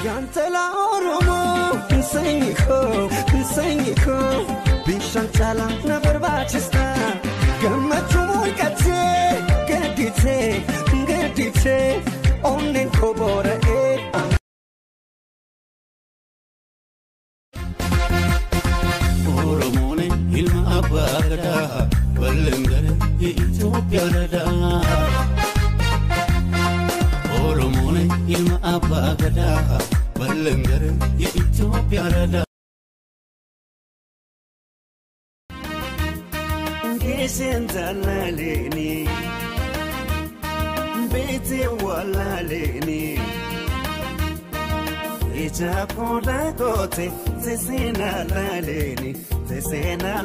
Yantala Oromoo sanyii koo sanyii koo bishaan caalaa na barbaachista gammachuu mul'atee gadditee gadditee onneen koo boora'ee. Oromoon ilma abbaa gadaa bal'aan Itoophiyaa dadaa. Oromoon ilma abbaa gadaa bal'aan Itoophiyaa dadaa. Geeseen jaalaleeni beetee walaaleeni ija koodaa goote seeseenaa laaleeni seeseenaa.